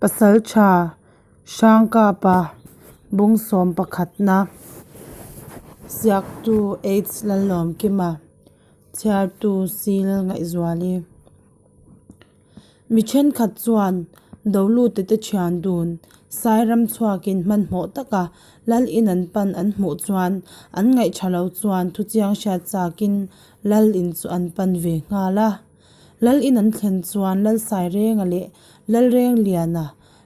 Pasaltha Hrangkapa bungsawm pakhatna Siaktu H Lalawmkima Chhiartu C Lalngaihzuali Mi thenkhat chuan Dolute te thian dun Sairam chhuakin hmanhmawh taka Lal in an pan an hmuh chuan an ngaihṭha lo chuan thuchiang hriat chakin Lal in chu an pan ve nghal a. Lal in an thlen chuan Lal Sairenga leh Lal Rengliana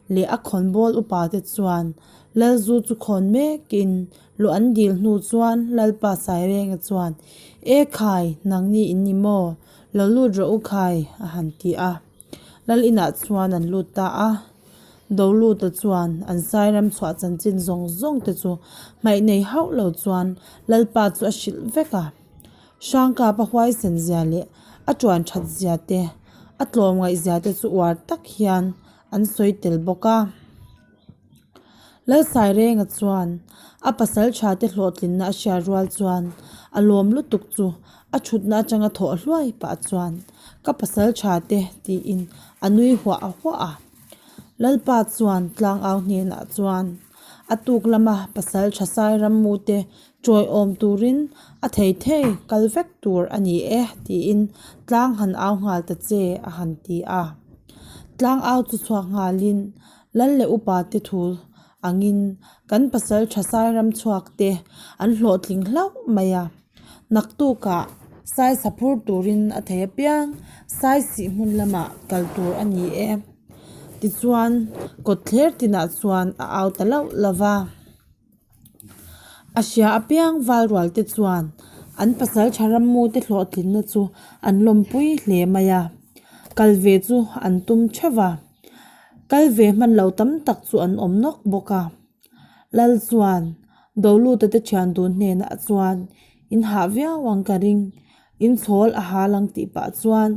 leh a khawnbawl upa te chuan Lal zu chu khawn mekin luh an dil hnu chuan Lalpa Sairenga chuan, E khai, nangni in ni maw? Lo lut rawh u khai, a han ti a. Lal inah chuan an lut ta a. Doluta chuan an Sairam chhuah chanchin zawng zawng te chu hmaih nei hauh lo chuan Lalpa chu a hrilh vek a. Hrangkapa huaisen zia leh a tuan that zia te, a tlawmngaih zia te chu uar tak hian an sawi tel bawk a. Lalsairenga chuan a pasal tha te hlawhtlinna a hriat rual chuan a lawm lutuk chu a thutna atanga thawh hluai pah chuan ka pasal tha te tiin a nui huah huah a. Lalpa chuan tlangau hnenah chuan a tuk lama pasal tha Sairammu te Chawiawm turin a thei thei kal vek tur a ni e tiin tlang han au nghal ta che a han ti a. Tlang au chu chhuak nghalin Lal leh upa te thu angin kan pasal tha Sairam chhuak te an hlawhtling hlauh mai a. Naktukah Sai sa phur turin a thei apiang Sai sih hmun lamah kal tur a ni e. Tichuan kawtthler tinah chuan a au ta lauh lauh va. A hria apiang valrual te chuan an pasal tha rammu te hlawhtlinna chu an lawmpui hle mai a, kal ve chu an tum theuh a, kal ve hman lo tam tak chu an awm nawk bawk a. Lal chuan Doluta te thian dun hnenah chuan in hah viau ang ka ring, in chhawl a hal ang tih pah chuan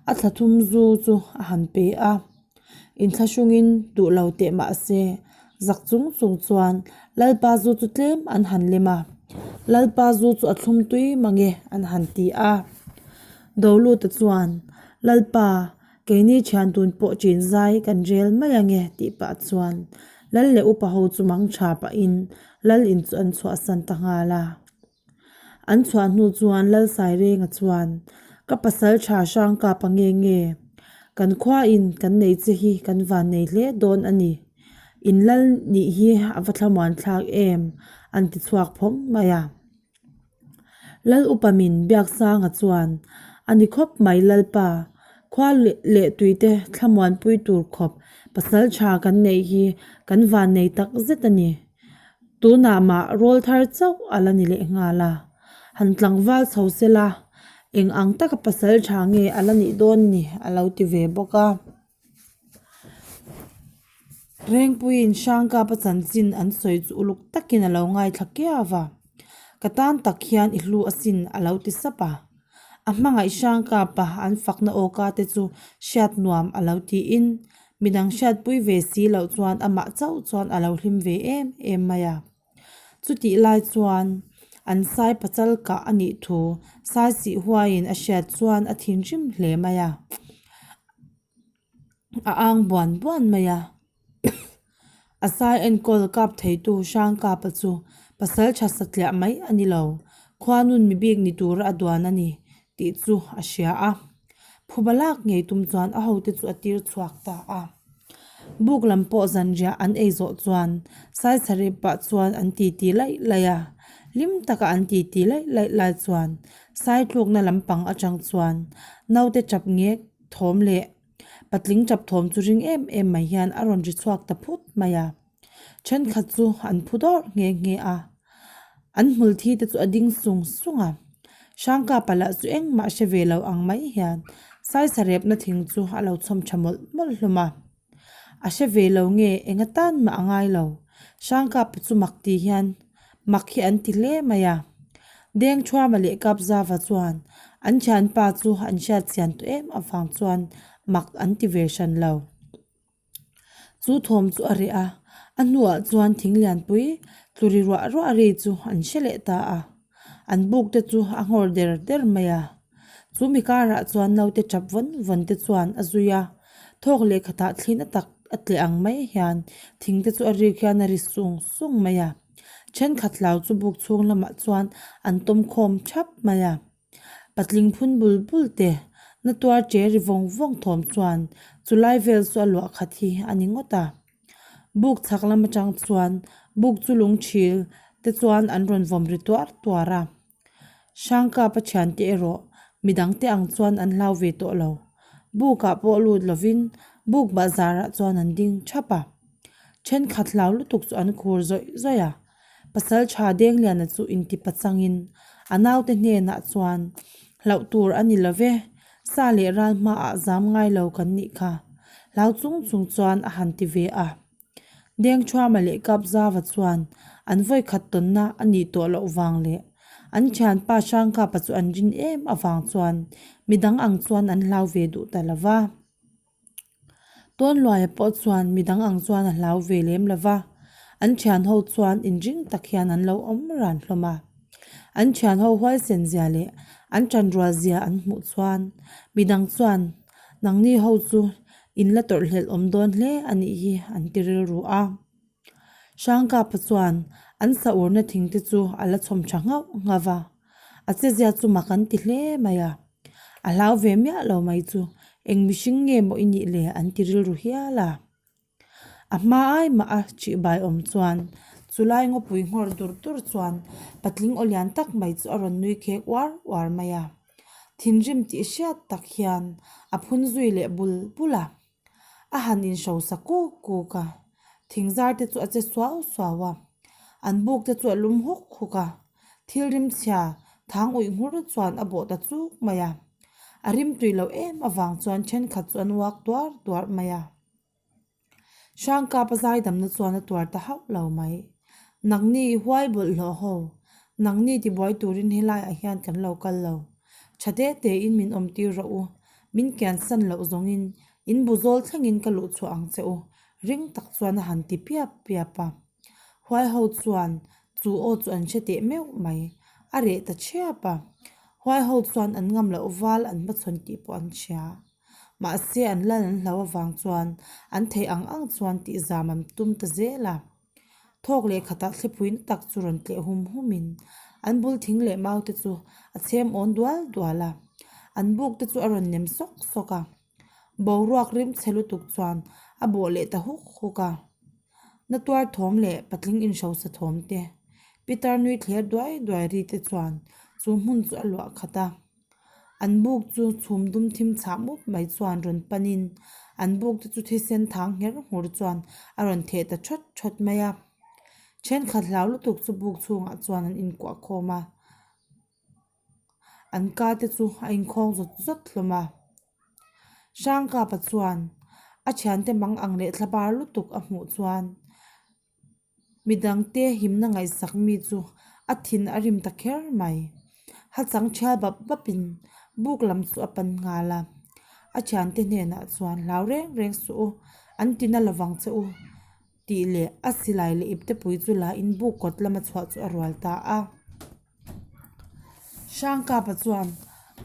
a thla thum zu chu a han pe a. Inthlahrungin duh lo teh mah se, zak chung chung chuan Lalpa zu chu tlem an han lem a, Lalpa zu chu a thlum tui mange an han ti a. Doluta chuan, Lalpa, keini thian tun pawh chin zai kan rel mai ange tih pah chuan Lal leh upa ho chu mang tha pahin Lal in chu an chhuahsan ta nghal a. An chhuah hnu chuan Lalsairenga chuan, Ka pasal tha hrang kap a nge nge? Kan khuain kan nei che hi kan van nei hle dawn a ni. In lal nih hi a va thlamuan thlak em? an ti chhuak phawng mai a. Lal upa min Biaksanga chuan, A ni khawp mai Lalpa, khua leh tuite thlamuanpui tur khawp pasal tha kan neih hi kan van nei tak zet a ni. Tunah mah rawl thar chauh a la ni leh nghal a, han tlangval chho se la, eng ang taka pasal tha nge a la nih dawn ni a lo ti ve bawk a. Rengpuiin Hrangkapa chanchin an sawi chu uluk takin a lo ngaithla kiau a, Ka tan tak hian i hlu asin a lo ti sap a. A hmangaih Hrangkapa an fakna awka te chu hriat nuam a lo tiin Midang hriatpui ve si loh chuan amah chauh chuan a lo hlim ve em em mai a. Chutih lai chuan an sai pachal kah a nih thu sai sih huaiin a hriat chuan a thinrim hle mai a. A ang buan buan mai a. A sai enkawl kap theitu Hrangkapa chu pasal tha satliah mai a ni lo, khuanun mi bik ni tura a duan a ni tih chu a hria a. Phuba lak ngei tum chuan a hote chu a tir chhuak ta a. Buk lam pawh zanriah an ei zawh chuan Saisarip pah chuan an titi laih laih a, hlim taka an titi laih laih lai chuan Saitlukna lampang atang chuan naute chap ngek thawm leh Patling tap thawm chu ring em em mai hian a rawn ri chhuak ta phut mai a. Thenkhat chu an phu dawrh nghe nghe a. An hmul thi te chu a ding sung sung a. Hrangkapa lah chu engmah hre ve lo ang mai hian saisa repna thing chu a lo chhawm tha mawlh mawlh hlawm a. A hre ve lo nge eng atan mah a ngai lo. Hrangkapa chu mak ti hian mak hi an ti hle mai a. Dengthuama leh Kapzava chuan an thianpa chu an hriat chian tawh em avang chuan mak an ti ve hran lo. Chu thawm chu a reh a, a hnuah chuan thing lianpui tlu ri ruah ruah ri chu an hre leh ta a. An buk te chu a nghawr der der mai a. Chu mi karah chuan naute tap vawn vawn te chuan a zui a, thawk leh khatah thlin a tak. a tleh ang mai hian thing te chu a rik hian a ri sung sung mai a. Thenkhat hlau chu buk chhung lamah chuan an tawm khawm thap mai a. Patling phun bul bul te na tuar che ri vawng vawng thawm chuan chu lai vel chu a luah khat hi a ni ngawt a. Buk chhak lam atang chuan buk chu lung thil te chuan an rawn vawm ri tuar tuar a. Hrangkapa thiante erawh midangte ang chuan an hlau ve tawh lo. Bukah pawh lut lovin buk bahzarah chuan an ding thap a. Thenkhat hlau lutuk chu an khur zawih zawih a. Pasal tha Dengliana chu intipa changin a naute hnenah chuan hlauh tur a ni lo ve, sa leh ral hmaah zam ngai lo kan nih kha. Hlau chung chung chuan a han ti ve a. Dengthuama leh Kapzava chuan an vawikhat tawnna a nih tawh loh vang leh an thianpa Hrangkapa chu an rin em avang chuan midang ang chuan an hlau ve duh ta lo va. Tawnluaia pawh chuan midang ang chuan a hlau ve lem lo va, an thian ho chuan inring tak hian an lo awm ran hlawm a. An thian ho huaisen zia leh an tanrual zia an hmuh chuan midang chuan nangni ho chu in la tawrh hlelh awm dawn hle a nih hi an ti rilru a. Hrangkapa chuan an sa urna thing te chu a la chhawm tha nghauh nghauh va, a chezia chu mak an ti hle mai a. A hlau ve miah lo mai chu eng mihring nge maw i nih le an ti rilru hial a. A hma ai mah a chihbai awm chuan chulai ngawpui nghawr dur dur chuan patling aw lian tak mai chu a rawn nui khek uar uar mai a. Thinrim tih hriat tak hian a phun zui leh bul bul a. A han inhrosa kuk kuk a, thingzar te chu a che suau suau a, an buk te chu a lum huk huk a, thil rimchhia thang uih nghur chuan a bawh ta chuk mai a, a rim tui loh em avang chuan thenkhat chu an uak tuar tuar mai a. Hrangkapa zaidamna chuan a tuar ta hauh lo mai. Nangni huai bawlhhlawh ho, nangni tibuai turin helaiah hian kan lo kal lo. Tha te tein min awm tir rawh u, min kiansan loh zawngin in bu zawl thlengin ka luh chhuah ang che u, ring tak chuan a han ti piap piap a. Huai ho chuan chu aw chu an hre teh meuh mai, a reh ta thiap a. Huai ho chuan an ngam loh val an hmachhawn tih pawh an hria. Mahse an lal an hlau avang chuan an theih ang ang chuan tih zam an tum ta zel a. Thawk leh khatah thlipui na tak chu rawn tleh hum hum in an bul thing leh mau te chu a chhem awn dual dual a, an buk te chu a rawn nem sawk sawk a. Boruak rim chhe lutuk chuan a bawh leh ta huk huk a. Na tuar thawm leh patling inhrosa thawm te, Peter nui thler duai duai ri te chuan chu hmun chu a luah khat a. An buk chu chhum dum thim chhah mup mai chuan rawn panin an buk te chu thisen thang ngher nghur chuan a rawn theh ta thawt thawt mai a. Thenkhat hlau lutuk chu buk chhungah chuan an inkuah khawm a, an ka te chu a inkhawng zawt zawt hlawm a. Hrangkapa chuan a thiante mang ang leh thlabar lutuk a hmuh chuan. Midangte himna ngaihsak mi chu a thin a rim ta kher mai. Ha chang thial bap bapin buk lam chu a pan nghal a. A thiante hnenah chuan hlau reng reng suh u, an ti na lovang che u tih leh a silai leh ipte pui chu la in buk kawt lama chhuah chu a rual ta a. Hrangkapa chuan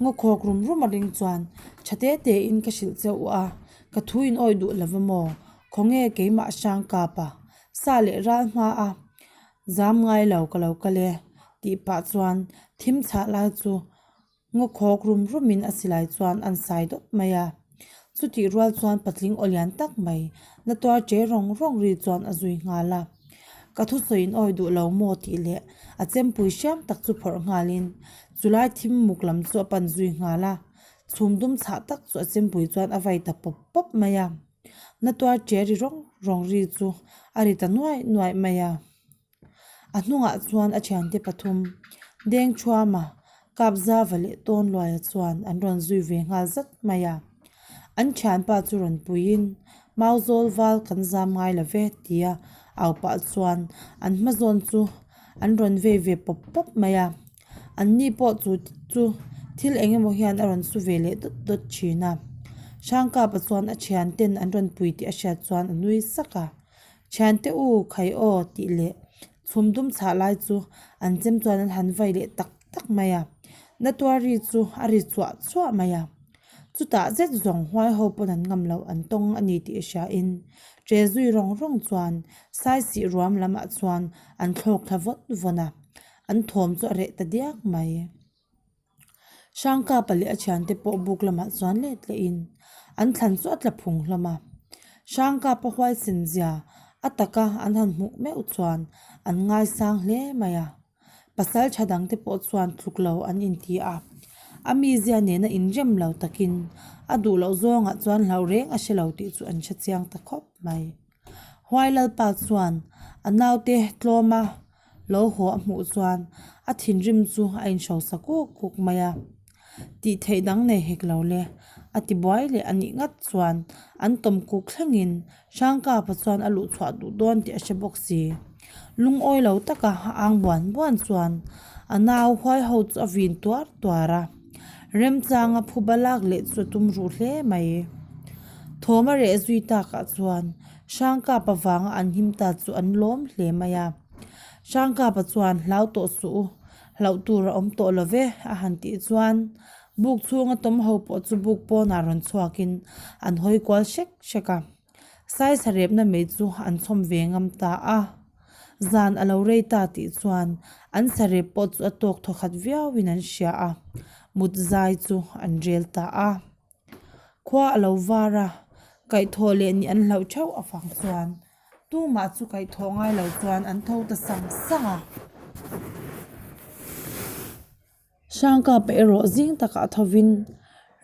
ngaw khawk rum rum a ring chuan tha te te in ka hrilh che u a, ka thu in awih duh lo va maw? Khawnge keimah Hrangkapa sa leh ral hma a zam ngai lo ka lo kal e tih pah chuan thim chhah lai chu Ngaw khawk rum rumin a silai chuan an sai dawp mai a. Chutih rual chuan patling aw lian tak mai na tuar che rawng rawng ri chuan a zui nghal a. Ka thusawi in awi duh lo maw tih leh a chempui hriam tak chu phawrh nghalin chulai thim muk lam chu a pan zui nghal a. Chhum dum chhah tak chu a chempui chuan a vai ta pawp pawp mai a. Na tuar che ri rawng rawng ri chu a ri ta nuaih nuaih mai a. A hnungah chuan a thiante pathum Dengthuama, Kapzava leh Tawnluaia chuan an rawn zui ve nghal zat mai a. An thianpa chu rawn puiin Mauzawl val kan zam ngai lo ve tia au pah chuan an hma zawn chu an rawn vei ve pawp pawp mai a. An ni pawh chu chu thil eng emaw hian a rawn su ve leh dawt dawt thin a. Hrangkapa chuan a thianten an rawn pui tih a hriat chuan a nui sak a. Thiante u khai aw tih leh chhum dum chhah lai chu an chem chuan an han vai leh tak tak mai a, Natuari chu a ri chuah chuah mai a. Chutah zet zawng huai ho pawn an ngam loh an tawng a ni tih hria in ṭe zui rawng rawng chuan Saisih ruam lamah chuan an thlawk thla vawn vawn a, an thawm chu a reh ta diak mai. Hrangkapa leh a thiante pawh buk lamah chuan let leh in an thlan chu a tla phung hlawm a. Hrangkapa huaisen zia a taka an han hmuh meuh chuan an ngaisang hle mai a. Pasal tha dangte pawh chuan tluk lo an inti a, a mizia nena inrem lo takin a duh loh zawngah chuan hlauh reng a hre lo tih chu an hre chiang ta khawp mai. Huai Lalpa chuan a naute tlawma lo haw a hmuh chuan a thinrim chu a inhrosa kuk kuk mai a, tih theih dang nei hek lo le, a ti buai leh a nih ngat chuan an tawm kuk thlengin Hrangkapa chuan a luh chhuah duh dawn tih a hre bawk si. Lungawi lo taka a ang buan buan chuan a nau huai ho chu a vin tuar tuar a, remchanga phuba lak leh chu a tum ruh hle mai. Thawm a reh zui takah chuan Hrangkapa vanga an him ta chu an lawm hle mai a. Hrangkapa chuan hlau tawh suh u, hlauh tur a awm tawh lo ve a han tih chuan buk chhunga tawm ho pawh chu buk pawnah rawn chhuakin an hawi kual hrek hrek a. Saisa repna mai chu an chhawm ve ngam ta a, zan a lo rei ta tih chuan an sarep pawh chu a tawk thaw khat viauin an hria a, mut zai chu an rel ta a. Khua a lo var a, kaihthawh leh nih an hlauh theuh avang chuan tumah chu kaihthawh ngai lo chuan an tho ta sang sang a. Hrangkapa erawh zing takah thovin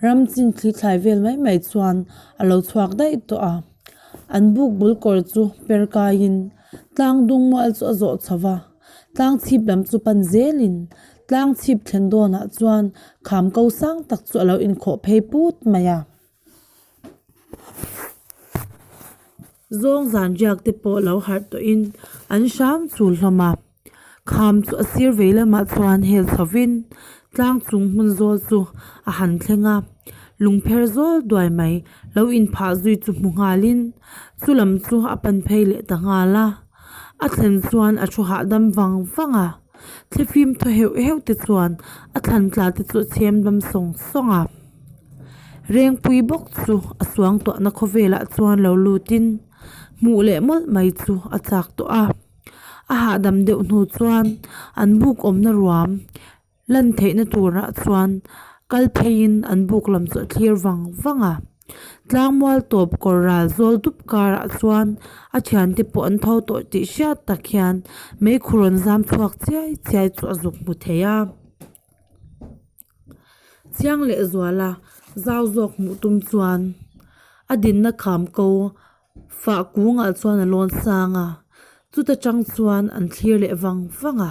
ram chin thli thlai vel mai mai chuan a lo chhuak daih tawh a. An buk bul kawr chu per kaiin tlang dung mual chu a zawh chho va, tlang chhip lam chu pan zelin tlang chhip thlen dawnah chuan kham ko sang tak chu a lo inkhawh phei put mai a. Zawng zan riak te pawh lo harh tawhin an hram chul hlawm a, kham chu a sir vei lamah chuan hel chhovin tlang chung hmun zawl chu a han thleng a, lungpher zawl duai mai lo inphah zui chu hmu nghalin chu lam chu a pan phei leh ta nghal a, a thlen chuan a thu hahdam vang vang a, thlifim thaw heuh heuh te chuan a thlan tla te chu a chhem dam sawng sawng a. Rengpui bawk chu a suangtuahna khawvelah chuan lo lutin hmuh leh mawlh mai chu a chak tawh a. A hahdam deuh hnu chuan an buk awmna ruam lan theihna turah chuan kal pheiin an buk lam chu a thlir vang vang a. Tlangmual tawp kawr ral zawl dup karah chuan a thiante pawh an tho tawh tih hriat tak hian meikhu rawn zam chhuak chiai chiai chu a zuk hmu thei a. Chiang leh zuala zau zawk hmuh tum chuan a dinna kham ko fah kungah chuan a lawn sang a, chuta tang chuan an thlir leh vang vang a,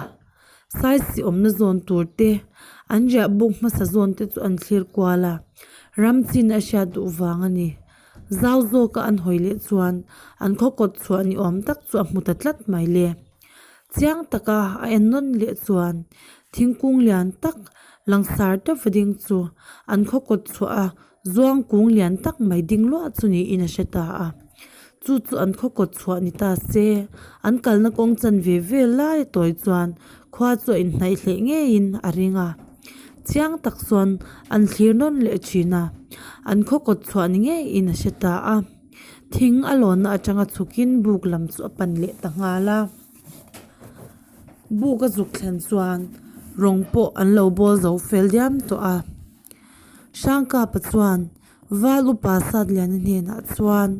saisi awmna zawn tur te an riah buk hmasa zawn te chu an thlir kual a, ram chin a hriat duh vang a ni. Zau zawka an hawi leh chuan an khaw kawt chhuah ni awm tak chu a hmu ta tlat mai le. Chiang taka a en nawn leh chuan thingkung lian tak langsar deuh ding chu an khaw kawt chhuah a zuang kung lian tak mai ding luah chu niin a hre ta a. Chu chu an khaw kawt chhuah ni ta se an kalna kawng chan ve vel lai a tawi chuan khua chu a inhnaih hleh ngeiin a ring a. Chiang tak chuan an thlir nawn leh thin a, an khaw kawt chhuah ni ngeiin a hre ta a. Thing a lawnna atanga chhukin buk lam chu a pan leh ta nghal a. Buk a zuk thlen chuan rawng pawh an lo bawl zo fel diam tawh a. Hrangkapa chuan Val upa Satliana hnenah chuan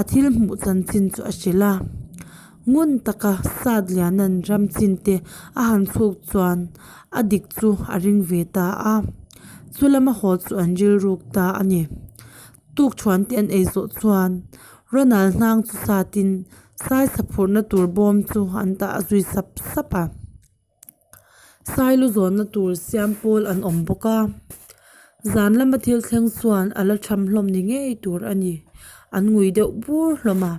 a thil hmuh chanchin chu a hrilh a. Ngun taka Satliana'n ram chin te a han chhuk chuan a dik chu a ring ve ta a. Chu lama haw chu an rilruk ta a ni. Tukṭhuan te an ei zawh chuan Ronald hnang chu satin saisa phurhna tur bawm chu an tah zui sap sap a. Sailu zawnna tur siam pawl an awm bawk a, zan lama thil thleng chuan a la tham hlawm ni ngei tur a ni, an ngui deuh bur hlawm a.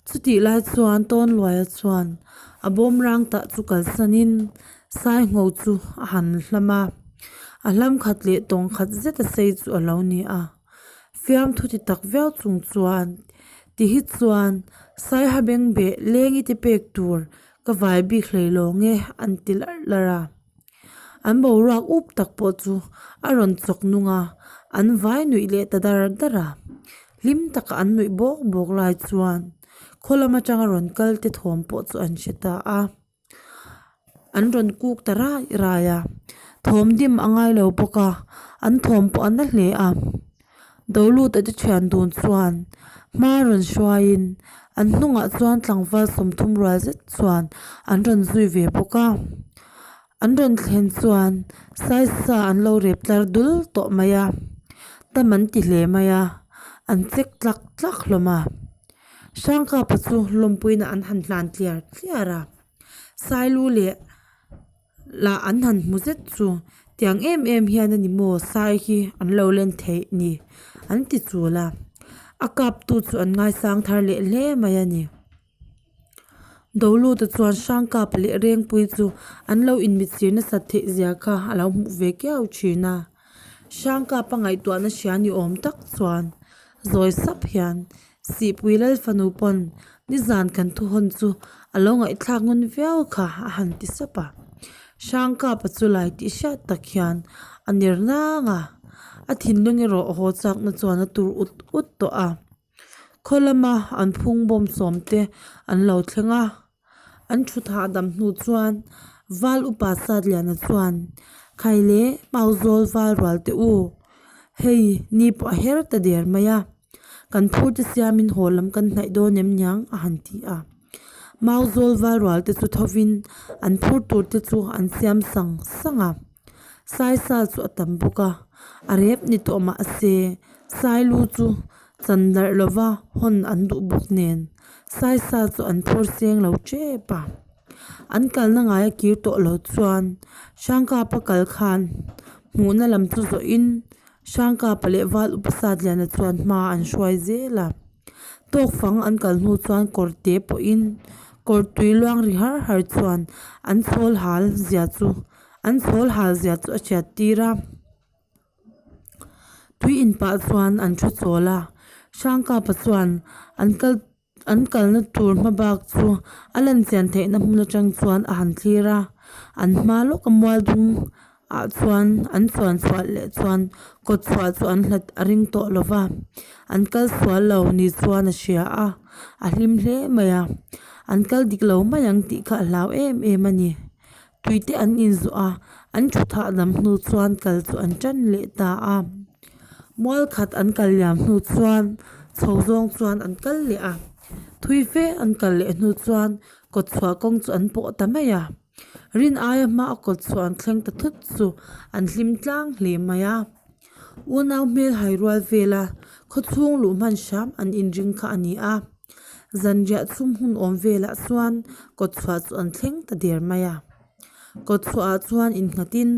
Chutih lai chuan Tawnluaia chuan a bawm rang tah chu kalsanin Saingho chu a han hlam a, a hlam khat leh tawng khat zet a sei chu a lo ni a. Fiamthu ti tak viau chung chuan ti hi chuan Saiha bengbeh lengi te pek tur ka vai bik hlei lawng e an ti larh larh a. An boruak up tak pawh chu a rawn chawk nung a, An vai nuih leh ta dar dar a. Hlim taka an nuih bawk bawk lai chuan khaw lam atanga rawn kal te thawm pawh chu an hre ta a. An rawn kuk ta rai rai a, thawm dim a ngai lo bawk a, an thawm pawh a na hle a. Doluta te thian dun chuan hma rawn hruaiin an hnungah chuan tlangval 30 rual zet chuan an rawn zui ve bawk a. An rawn thlen chuan saisa an lo rep tlar dul tawh mai a, tam an ti hle mai a, an chek tlak tlak hlawm a. Hrangkapa chu lawmpuina an han hlan tliar tliar a, Sailu leh lah an han hmu zet chu tiang em em hian a ni maw sai hi an lo len theih ni an ti chul a, a kaptu chu an ngaisang thar leh hle mai a ni. Doluta chuan Hrangkapa leh Rengpui chu an lo inmitsir nasat theih zia kha a lo hmuh ve kiau thin a. Hrangkapa ngaihtuahna hria ni awm tak chuan zawi sap hian Sihpui Lal fanu pawn nizan kan thu hawn chu a lo ngaihthlak ngun viau kha a han ti sap a. Hrangkapa chu lai tih hriat tak hian a ner nang a, a thinlung erawh haw chakna chuan a tur ut ut tawh a. Khaw lama an phung bawm sawm te an lo thleng a, an thu thahdam hnu chuan Val upa Satliana chuan Khai leh Mauzawl val rual teh u, hei ni pawh a her ta der mai a, kan phur te siamin haw lam kan hnaih dawn em niang a han ti a. Mauzawl val rual te chu thovin an phur tur te chu an siam sang sang a, Saisa chu a tam bawk a, a rep ni tawh mahse Sailu chu chan darh lova hawn an duh bawk nen Saisa chu an phur seng lo tep a. An kalna ngaia kir tawh lo chuan Hrangkapa kal khan hmuhna lam chu zawhin Hrangkapa leh Val Upa Satliana chuan hma an hruai zel a. Tawk fang an kal hnu chuan kawr te pawhin kawr tui luang ri har har chuan an chhawl hal zia chu an chhawl hal zia chu a hriat tir a. Tui in pah chuan an thu chawl a, Hrangkapa chuan an kal an kalna tur hma bak chu a lan chian theihna hmun atang chuan a han thlir a, an hma lawka mual dung ah chuan an chuan chhuah leh chuan kawt chhuah chu an hlat a ring tawh lo va, an kal sual lo ni chuan a hria a, a hlim hle mai a, an kal dik lo mai ang tih kha a hlau em em a ni. Tui te an inzawh a, an thu thah dam hnu chuan kal chu an tan leh ta a. Mual khat an kal liam hnu chuan chho zawng chuan an kal leh a. Thui fe an kal leh hnu chuan kawt chhuah kawng chu an pawh ta mai a. Rin aia hma a kawt chhuah an thleng ta thut chu an hlim tlang hle mai a. Unau hmel hai rual vela khawchhung luh hman hram an inring kha a ni a. Zanriah chhum hun awm velah chuan kawt chhuah chu an thleng ta der mai a. Kawt chhuahah chuan innghatin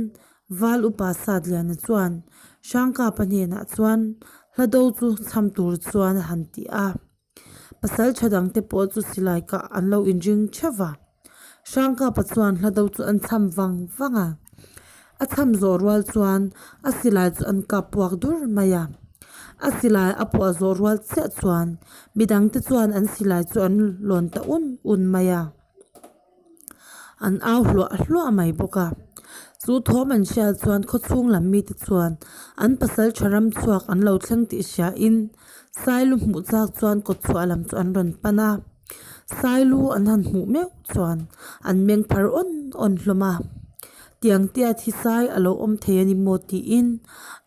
Val Upa Satliana chuan Hrangkapa hnenah chuan hla do chu chham tur chuan a han ti a. Pasal tha dangte pawh chu silai kah an lo inring theuh va. Hrangkapa chuan hla do chu an chham vang vang a. A chham zawh rual chuan a silai chu an kap puak dur mai a. A silai a puah zawh rual chiah chuan midangte chuan an silai chu an lawn ta un un mai a. An au hluah hluah mai bawk a. Chu thawm an hriat chuan khawchhung lam mite chuan an pasal tha ram chhuak an lo thleng tih hriain Sailu hmuh chak chuan kawt chhuah lam chu an rawn pan a. Sailu an han hmuh meuh chuan an meng phar awn awn hlawm a. Tiang tia thi sai a lo awm thei a ni maw tiin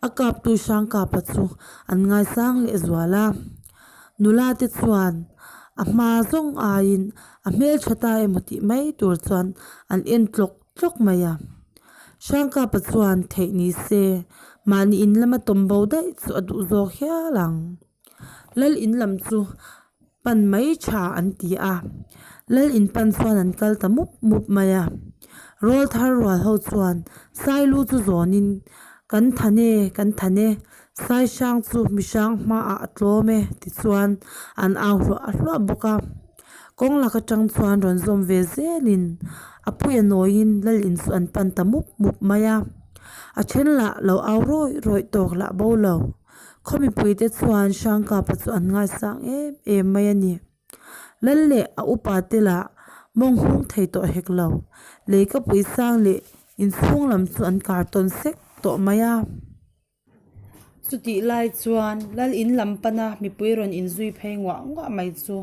a kaptu Hrangkapa chu an ngaisang leh zual a. Nula te chuan a hma zawng aiin a hmeltha ta emaw tih mai tur chuan an en tlawk tlawk mai a. Hrangkapa chuan theih ni se mahni in lama tawm bo daih chu a duh zawk hial ang. Lal in lam chu pan mai tha an ti a, lal in pan chuan an kal ta mup mup mai a. Rawl thar rual ho chuan Sailu chu zawnin Kan than e, kan than e, Sai hrang chu mi hrang hmaah a tlawm e tichuan an au hluah hluah bawk a. Kawng lak atang chuan rawn zawm ve zelin a puia nawiin lal in chu an pan ta mup mup mai a. A then lah lo au rawih rawih tawk lah bo lo. Khaw mipuite chuan Hrangkapa chu an ngaisang em em mai a ni. Lal leh a upa te lah mawng hung thei tawh hek lo. Leikapui sang leh inchhung lam chu an kar tawn sek tawh mai a. Chutih lai chuan Lal in lam pana mipui rawn inzui phei nguah nguah mai chu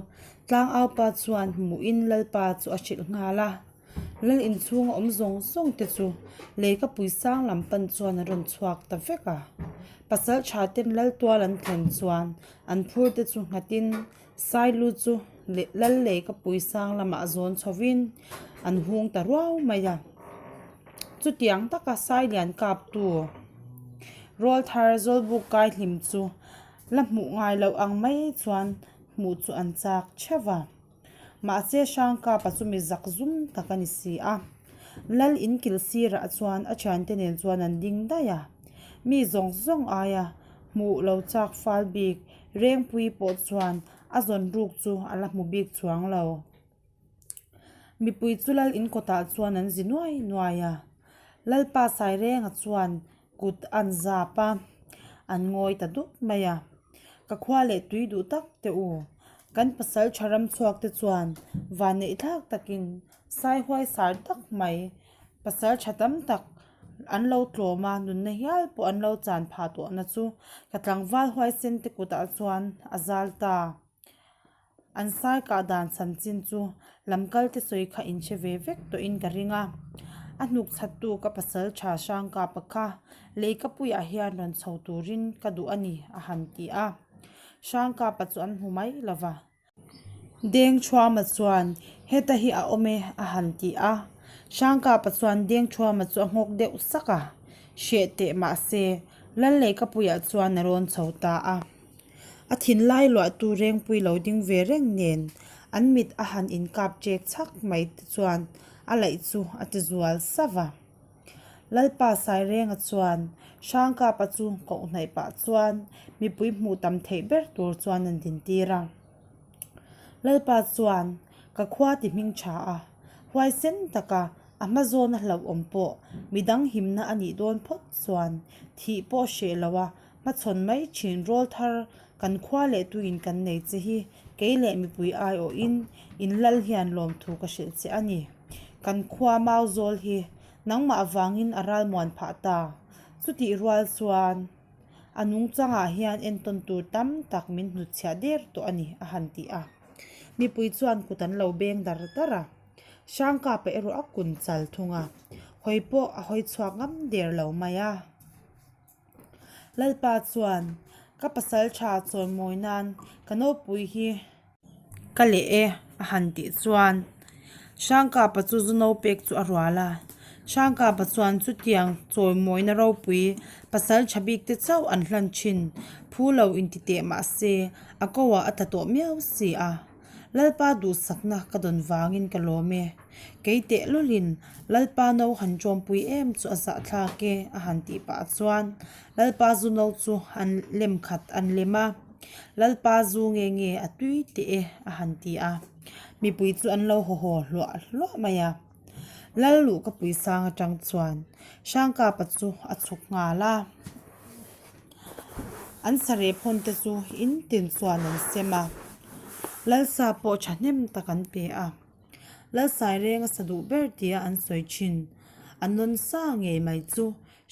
Tlangaupa chuan hmuhin Lalpa chu a hrilh nghal a. Lal inchhunga awm zawng zawng te chu leikapui sang lam pan chuan an rawn chhuak ta vek a. Pasal tha ten lal tual an thlen chuan an phur te chu nghatin Sailu chu lal leikapui sang lamah zawn chhovin an hung ta ruau mai a. Chutiang taka Sailian kaptu Rawlthar Zawlbuk Kaihlim chu la hmuh ngai loh ang mai chuan hmuh chu an chak theuh a. Mahse Hrangkapa chu mi zak zum tak a ni si a. Lal in kil sirah chuan a thiante nen chuan an ding daih a. Mi zawng zawng aia hmuh lo chak fal bik Rengpui pawh chuan a zawn ruk chu a la hmu bik chuang lo. Mipui chu lal in kawtah chuan an zi nuai nuai a. Lalpa Sairenga chuan kut an zap a, an ngawi ta dup mai a. Ka khua leh tui duh tak teh u. Kan pasal tha ram chhuak te chuan van neih thlak takin sai huai sar tak mai pasal tha tam tak an lo tlawm a, nunna hial pawh an lo chan phah tawhna chu ka tlangval huaisen te kutah chuan a zal ta. An sai kah dan chanchin chu lamkal te sawi kha in hre ve vek tawhin ka ring a. A hnuk chhattu ka pasal tha Hrangkapa kha leikapuiah hian rawn chho turin ka duh a ni a han ti a. Hrangkapa chu an hmu mai lo va. Dengthuama chuan heta hi a awm e a han ti a. Hrangkapa chuan Dengthuama chu a nghawk deuh sak a, hreh teh mahse Lal leikapuiah chuan a rawn chho ta a. A thinlai luahtu Rengpui lo ding ve reng nen an mit a han inkap ṭek chhak mai te chuan a laih chu a ti zual sauh va. Lalpa Sairenga chuan Hrangkapa chu koh hnaih pah chuan mipui hmuh tam theih ber tur chuan an dintir a. Lalpa chuan ka khua ti hming tha a, huaisen taka a hma zawna hlauhawm pawh midang himna a nih dawn phawt chuan thih pawh hreh lo a Hmachhawn mai thin rawl thar kan khua leh tuin kan nei che hi kei leh mipui aiawhin in lal hian lawmthu ka hrilh che a ni. Kan khua mau zawl hi nangmah avangin a ralmuan phah ta. Chutih rual chuan a nungchangah hian entawn tur tam tak min hnutchhiah der tawh a ni a han ti a. Mipui chuan kut an lo beng dar dar a. Hrangkapa erawh a kun chal thung a, hawi pawh a hawi chhuak ngam der lo mai a. Lalpa chuan, Ka pasal tha chawimawi nan ka nopui hi ka leh e a han tih chuan Hrangkapa chu zu no pek chu a rual a. Hrangkapa chuan chutiang chawimawina ropui pasal tha bik te chauh an hlan thin phu lo inti teh mah se a ko ah a tla tawh miau si a. Lalpa duhsakna ka dawn vangin ka lawm e. Kei teh lawlin Lalpa no han ṭawmpui em chu a zahthlak e a han tih pah chuan Lalpa zu no chu an lem khat an lem a, Lalpa zu nge nge a tui teh e a han ti a. Mipui chu an lo haw haw hluah hluah mai a. Lal luh ka pui sang atang chuan Hrangkapa chu a chhuk nghal a. An sareh phawn te chu in tin chuan an sem a, Lalsa pawh thahnem tak an pe a. Lalsai reng a sa duh ber tia an sawi thin. A nawn sa ngei mai chu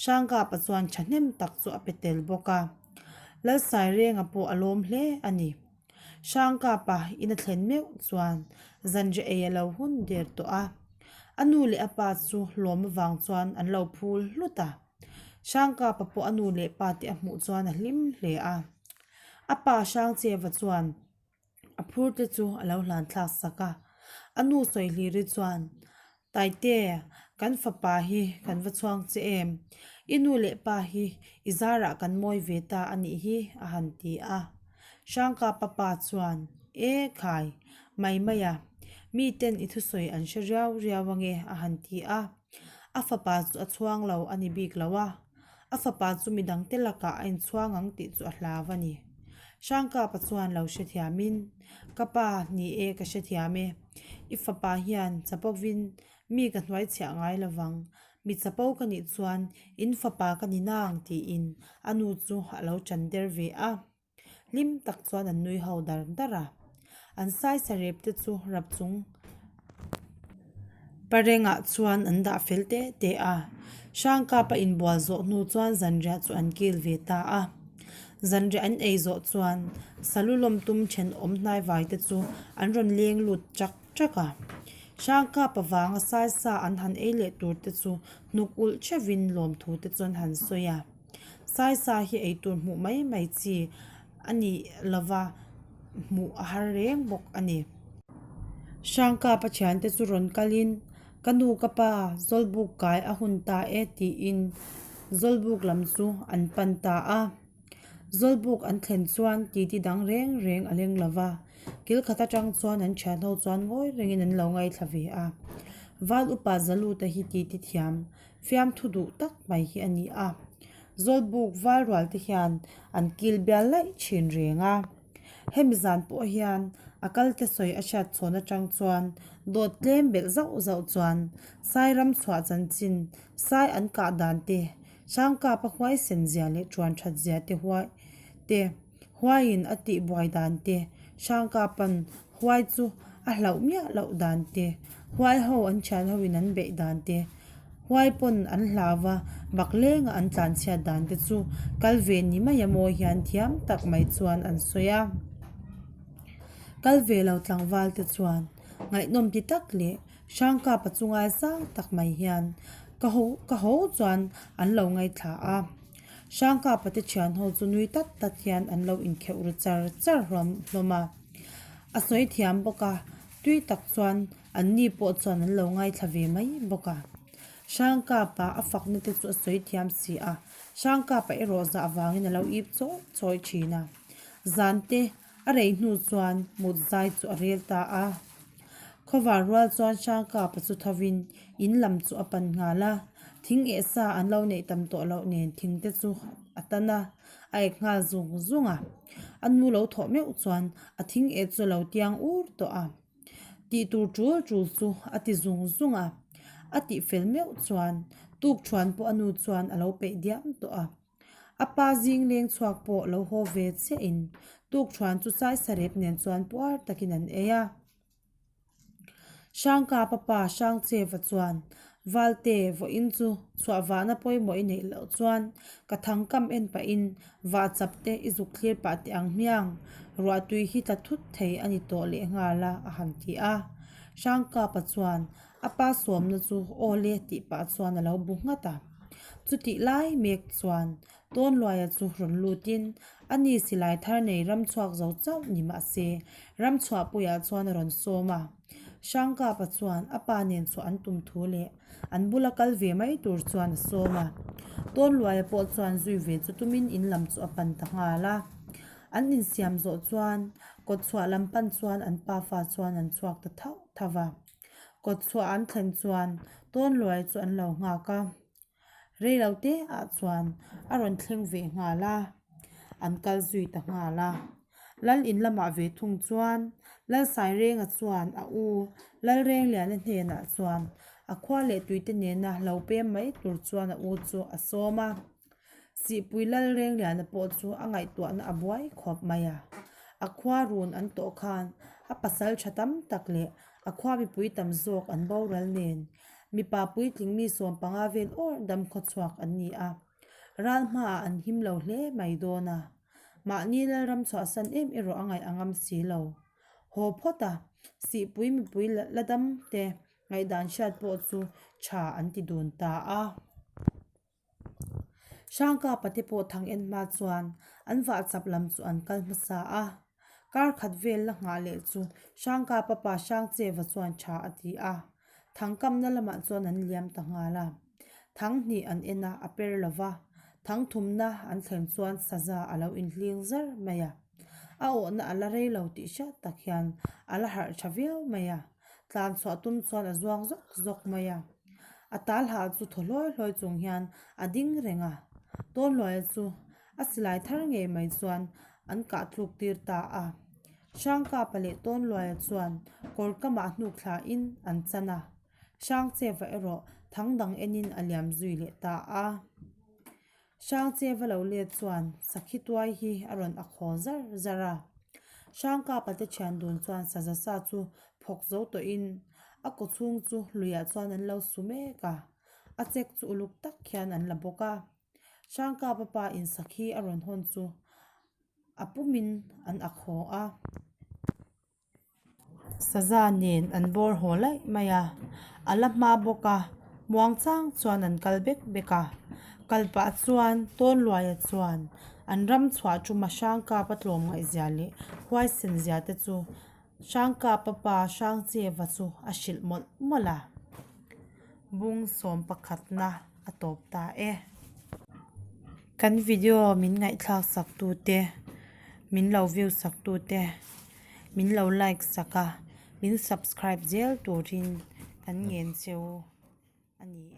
Hrangkapa chuan thahnem tak chu a pe tel bawk a. Lalsai renga pawh a lawm hle a ni. Hrangkapa in a thlen meuh chuan zanriah ei a lo hun der tawh a. A nu leh a pa chu lawm avang chuan an lo phul hlut a. Hrangkapa pawh a nu leh pa te a hmuh chuan a hlim hle a. A pa Hrangcheva chuan a phur te chu a lo hlan thlak sak a. A nu sawi hliri chuan, Taite, kan fapa hi kan va chhuang che em? I nu leh pa hi i zarah kan mawi ve ta a nih hi a han ti a. Hrangkapa pa chuan, E khai, mai mai a, miten i thusawi an hre riau riau ange a han ti a. A fapa chu a chhuang lo a ni bik lo a, a fapa chu midangte lakah a inchhuang ang tih chu a hlau a ni. Hrangkapa chuan lo hrethiamin, Ka pa, ni e, ka hrethiam e. I fapa hian chapovin mi ka hnuaichhiah ngai lo vang. Mi chapo ka nih chuan in fapa ka ni nang tiin a nu chu a lo ṭan der ve a. Hlim tak chuan an nui ho dar dar a, an saisa rep te chu rap chung parengah chuan an dah fel te te a. Hrangkapa inbual zawh hnu chuan zanriah chu an kil ve ta a. Zanriah an ei zawh chuan salu lawm tum thenawm hnaivai te chu an rawn leng lut chak chak a. Hrangkap avanga saisa an han ei leh tur te chu hnuk ulh theuhin lawmthu te chu an han sawi a. Saisa hi eitur hmuh mai mai chi a nih lova hmuh a har reng bawk a ni. Hrangkapa thiante chu rawn kalin Ka nu ka pa Zawlbuk kai a hun ta e tiin Zawlbuk lam chu an pan ta a. Zawlbuk an thlen chuan titi dang reng reng a leng lo va, kil khat atang chuan an thian ho chuan ngawi rengin an lo ngaithla ve a. Val upa Zaluta hi titi thiam fiamthu duh tak mai hi a ni a. Zawlbuk val rual te hian an kil bial laih thin reng a. Hemi zan pawh hian a kalte sawi a hriat chhawn atang chuan dawt tlem belh zauh zauh chuan Sai ram chhuah chanchin, Sai an kah dan te, Hrangkapa huaisen zia leh tuan that zia te huai te, huaiin a tih buai dan te, Hrangkapan huai chu a hlauh miah loh dan te, huai ho an thian ho in an beih dan te, huai pawn an hlau va, bak lenga an tlan chhiat dan te chu kal ve ni mai a mawi hian thiam tak mai chuan an sawi a. Kal ve lo tlangval te chuan ngaihnawm ti tak leh Hrangkapa chungai sang tak mai hian ka ho ka ho chuan an lo ngaithla a. Hrangkapa te thian ho chu nui tat tat hian an lo inkheuh ru char char hlawm hlawm a. A sawi thiam bawk a, tui tak chuan an ni pawh chuan an lo ngaithla ve mai bawk a. Hrangkapa a fakna te chu a sawi thiam si a, Hrangkapa erawh zah vangin a lo ip chawi chawi thin a. Zan te A rei hnu chuan mut zai chu a rel ta a. Khawvar rual chuan Hrangkapa chu thovin in lam chu a pan nghal a. Thing eh sa an lo neih tam tawh loh nen thing te chu a tan a, a ek nghal zung zung a. A nu lo thawh meuh chuan a thing eh chu a lo tiang ur tawh a. Tih tur tul tul chu a ti zung zung a. A tih fel meuh chuan tukthuan pawh a nu chuan a lo peih diam tawh a. A pa zing leng chhuak pawh lo haw ve chiahin tukthuan chu saisarep nen chuan puar takin an ei a. Hrangkapa pa Hrangcheva chuan Valte vawiin chu chhuah vahna pawimawh i neih loh chuan ka thangkam en pahin vahchap te i zuk thlir pah teh ang hmiang, ruahtui hi tla thut thei a ni tawh lehnghal a a han ti a. Hrangkapa chuan A pa sawmna chu aw le tih pah chuan a lo bu nghat a. Chutih lai mek chuan Tawnluaia chu rawn lutin a ni silai thar nei ram chhuak zo chauh ni mah se ram chhuahpuiah chuan a rawn sawm a. Hrangkapa chuan a pa nen chhuah an tum thu leh an bula kal ve mai tur chuan a sawm a. Tawnluaia pawh chuan zui ve chu tumin in lam chu a pan ta nghal a. An insiam zawh chuan kawtchhuah lam pan chuan an pafa chuan an chhuak ta thauh thauh va. Kawtchhuah an thlen chuan Tawnluai chu an lo nghak a, rei lo te ah chuan a rawn thleng ve nghal a, an kal zui ta nghal a. Lal in lamah ve thung chuan Lalsairenga chuan a u Lalrengliana hnenah chuan a khua leh tuite nena lo pem mai tur chuan a u chu a sawm a. Sihpui Lalrengliana pawh chu a ngaihtuahna a buai khawp mai a, a khua run an tawh khan a pasal tha tam tak leh a khua mipui tam zawk an boral nen mipa puitling mi 15 vel awr dam khawchhuak an ni a, ral hmaah an him lo hle mai dawn a, mahni Lalram chhuahsan em erawh a ngaih a ngam si lo. Haw phawt a, Sihpui mipui la dam te ngaihdan hriat pawh chu tha an ti dun ta a. Hrangkapa te pawh thang en hma chuan an vah chap lam chu an kal hmasa a, kar khat vel la nghah leh chu Hrangkapa pa Hrangcheva chuan tha a ti a, thang kamna lamah chuan an liam ta nghal a. Thang hnih an en a, a per lo va, thang thumna an thlen chuan saza a lo inhling zar mai a. A awhna a la rei lo tih hriat tak hian a la harh tha viau mai a, tlan chhuah tum chuan a zuang zawk zawk mai a. A tal hah chu thaw hlawi hlawi chung hian a ding reng a, Tawnluaia chu a silai thar ngei mai chuan an kah tluk tir ta a. Hrangkapa leh Tawnluaia chuan kawr kamah hnuk thlain an chan a, Hrangcheva erawh thang dang enin a liam zui leh ta a. Hrangcheva lo let chuan sakhi tuai hi a rawn a khaw zar zar a. Hrangkapa te thian dun chuan saza sa chu phawk zo tawhin a kaw chhung chu luiah chuan an lo su mek a, a chek chu uluk tak hian an la bawk a. Hrangkapa pa in sakhi a rawn hawn chu. A pumin an ak haw a. Saza nen an bawr haw laih mai a, a la hma bawk a, muang chang chuan an kal bek bek a. Kal pah chuan Tawnluaia chuan an ram chhuah tuma Hrangkapa tlawmngaihzia leh huaisenzia te chu Hrangkapa pa Hrangcheva chu a hrilh mawlh mawlh a. Bung sawm pakhatna a tawp ta e. Kan video min ngaihthlak sak tute, min lo view sak tute, min lo like sak a, min subscribe zel turin kan ngen cheu a ni.